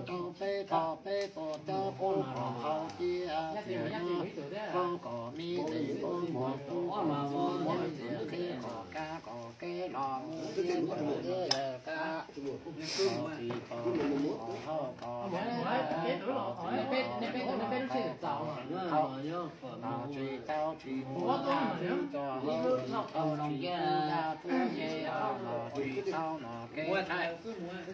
Rau peb tog peb tuam cawv pub kom hau cia, rau kom me deeg tuaj muag pub kom tuaj muag, tiam qhia kom kab kom kev los mus tiab pom tiab yawg kab. Tsis tau kom hau kom kom tsis tau kom hau, los tsis tau tsis pub dab tsis tau hau, tsis tau tsis pub dab tub ces los tsis tau no kev tshaib,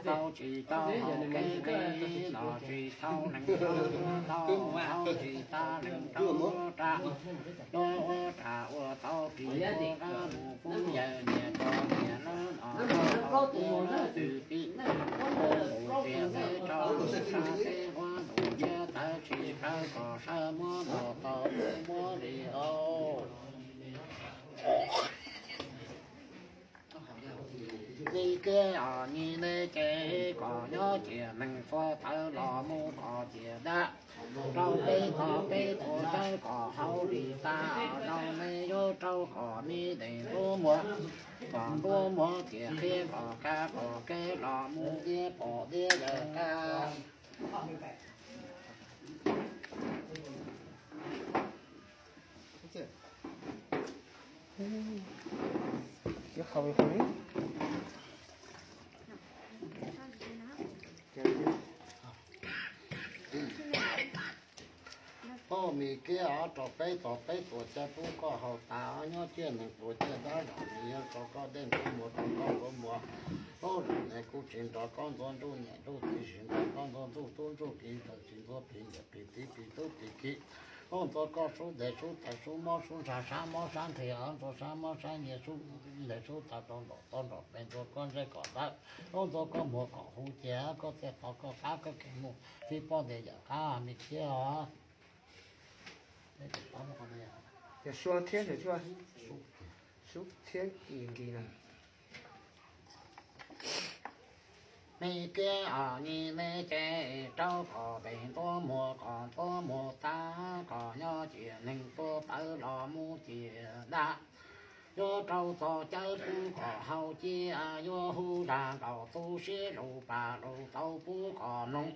tau tsis tau hau kev nqhis, los tsis tau neeg tau tau hau, tsis tau neeg tau ua rag, tau ua rag ua tau ris ua qab mus pub yawg niam pog niam lawv no tau tau tus twg pib mus tiam teb rau tus sab teb huab ntus ntsiab tawv tsis tawv kom sawv muab los tau muab li hau. Me kiab os, me ne ces kom nyob ciam neeg txhua tawv los mus kom ciam dab, rau peb tog peb tuam cawv kom hau li tas, rau me yuav rau kom me deeg tuaj muag, kom tuaj muag tiam qhia kom kab kom kev los mus tiab pom tiab yawg kab. Hauj me kiab os, rau peb tog peb tuam cawv pub koj haus tas, nyob ciam neeg tuam cawv dab zos nws yuav rau koj dej ntuj muag rau koj ntuj muag. Hauj lwm ne kuj tsis nrog koj ntxuav ntsuj niam ntsuj txiv, tsis nrog koj ntxuav ntsuj tub ntsuj kiv, tsis ntxuav plig niam plig txiv plig tub plig kiv. Hauj ntxuav koj sub deg sub taws sub mob sub ntsag sab mob sab nqhis, hauj ntxuav sab mob sab nyias sub deg sub taws tau nraum tau nraum pes, ntxuav koj ntsej kom dawb, hauj ntxuav koj muag kom huv ces koj txiaj tog koj qab koj kev mus tib poj ntiag yawm qab me kiab os. Sub thiab nkis no. Me kiab os, me ne ces rau kom deeg tuaj muag kom tuaj muag tas, kom nyob ciam neeg txhua tawv los mus ciam dab. Yuav rau txog cawv pub kom hau cia, yuav hu zaj nkaus tu siab lus pam lus tau pub kom noog,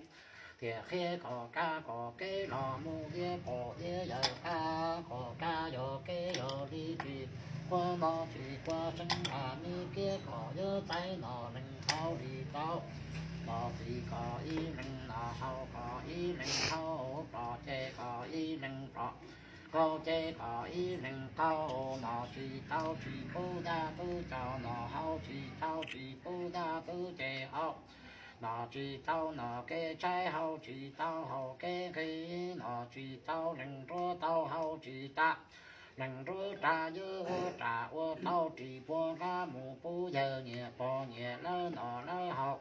tiam qhia kom kab kom kev los mus tiab pom tiab yawg kab, kom kab yog kev yog li tsis quaj no tsis quaj seeb, me kiab kom yuav txais no neeg tau li tau, los txim kom ib leeg no haus kom ib leeg haus, pom ces kom ib leeg pom, qaug ces kom ib leeg qaug, no tsis tau tsis pub dab tub ces no haus, tsis tau tsis pub dab tub ces haus, no tsis tau no kev tshaib haus, tsis tau haus kev nqhis, no tsis tau leej nruab tau haus tsis tau, leej nruab ras yuav ua ras ua tau ris puag nqab mus pub yawg niam pog niam lawv no lawv haus,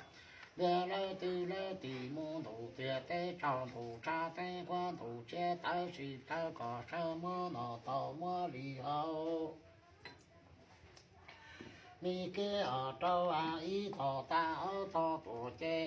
ntiab lawv twb lawv tis mus ntuj txiag teb tsaus ntuj tshab teb quaj ntuj tsiab tawv sim tawv kom sawv muab no tau muab li hau. Me kiab os, rau ib tog tas ob tog tuam ces